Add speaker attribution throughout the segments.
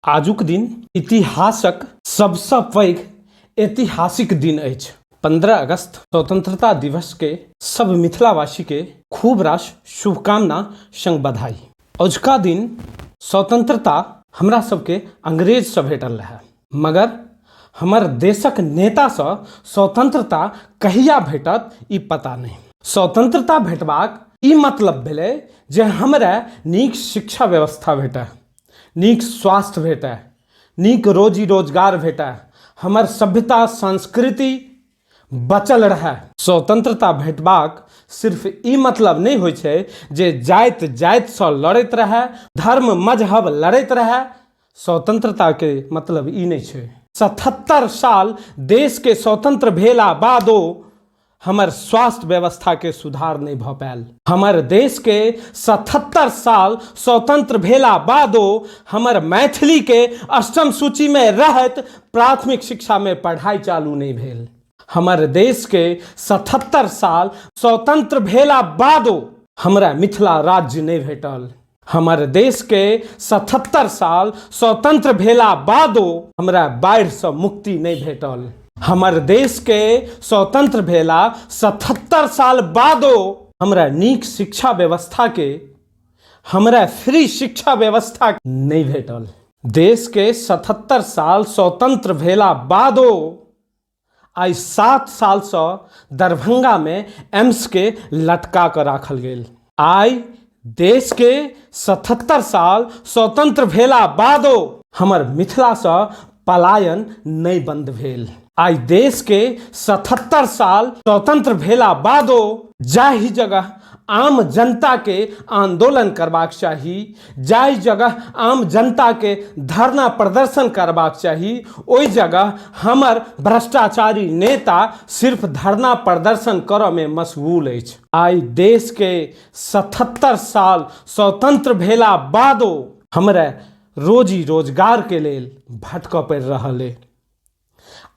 Speaker 1: आजुक दिन इतिहासक सबसँ पैघ ऐतिहासिक दिन अछि। 15 अगस्त स्वतंत्रता दिवस के सब मिथिलावासी के खूब रास शुभकामना संग बधाई। अजुका दिन स्वतंत्रता हमरा सबके अंग्रेज से भेटल रहे, मगर हमर देशक नेता से स्वतंत्रता कहिया भेटत ई पता नहीं। स्वतंत्रता भेटबाक ई मतलब भेलै जे हमरा नीक शिक्षा व्यवस्था भेटै, नीक स्वास्थ्य भेटै, नीक रोजी रोजगार भेटै, हमर सभ्यता संस्कृति बचल रहै। स्वतंत्रता भेटबाक सिर्फ ई मतलब नहि होइ छै जे जाति जातिसँ लड़ैत रहै, धर्म मजहब लड़ैत रहै। स्वतंत्रताके मतलब ई नहि छै। 77 साल देशके स्वतंत्र भेला बादो हमर स्वास्थ्य व्यवस्था के सुधार नहीं भ पायल। हमर देश के 77 साल स्वतंत्र भेला बादो हमर मैथिली के अष्टम सूची में रहत प्राथमिक शिक्षा में पढ़ाई चालू नहीं भेल। हमर देश के 77 साल स्वतंत्र भेला बादो हमरा मिथिला राज्य नहीं भेटल। हमर देश के 77 साल स्वतंत्र भेला बादो हमरा बाढ़ि से मुक्ति नहीं भेटल। हमर देश के स्वतंत्र भेला 77 साल बादो हमरा नीक शिक्षा व्यवस्था के, हमरा फ्री शिक्षा व्यवस्था नहीं भेटल। देश के 77 साल स्वतंत्र भेला बादो आइ 7 सालसँ दरभंगामे एम्सके लटका कऽ राखल गेल। आइ देशके 77 साल स्वतंत्र भेला बादो हमर मिथिलासँ पलायन नहि बंद भेल। आइ देशके 77 साल स्वतंत्र भेला बादो जाहि जगह आम जनता के आंदोलन करबाक चाही, जाहि जगह आम जनता के धरना प्रदर्शन करबाक चाही, ओहि जगह हमर भ्रष्टाचारी नेता सिर्फ धरना प्रदर्शन करऽ में मशगूल अछि। आइ देश के 77 साल स्वतंत्र भेला बादो हमरा रोजी रोजगार के लेल भटकऽ पड़ि रहल अछि।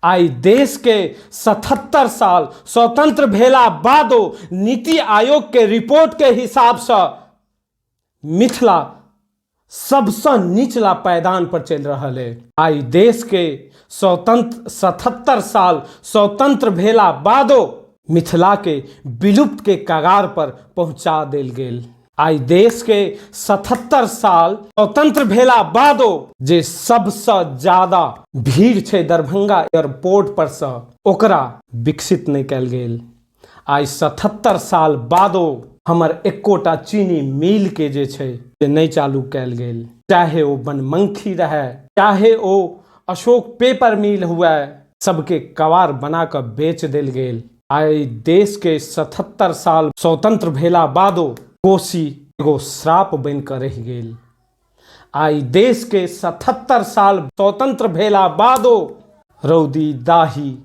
Speaker 1: आइ देश के 77 साल स्वतंत्र भेला बादो नीति आयोग के रिपोर्ट के हिसाब से मिथिला सबसँ निचला पैदान पर चलि रहल है। आइ देश के स्वतंत्र 77 साल स्वतंत्र भेला बादो मिथिला के विलुप्त के कगार पर पहुंचा देल गेल। आइ देश के 77 साल स्वतंत्र भेला बादो जे सबसँ ज्यादा भीड़ छै दरभंगा एयरपोर्ट पर से, ओकरा विकसित नहि कयल गेल। आइ 77 साल बादो हमर एकोटा चीनी मिल के जे छै से नहि चालू कयल गेल, चाहे ओ बनमनखी रहै, चाहे ओ अशोक पेपर मिल हुए, सबके कबार बना कऽ बेच देल गेल। आइ देश के 77 साल स्वतंत्र भेला बादो कोसी एगो श्राप बनि कऽ रहि गेल। आइ देश के 77 साल स्वतंत्र भेला बादो रौदी दाही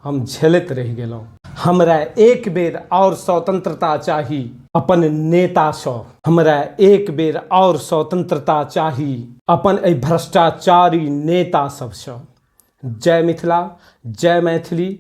Speaker 1: हम झेलैत रहि गेलहुँ। हमरा एक बेर आओर स्वतंत्रता चाही अपन नेतासँ, हमरा एक बेर आओर स्वतंत्रता चाही अपन एहि भ्रष्टाचारी नेता सबसँ। जय मिथिला, जय मैथिली।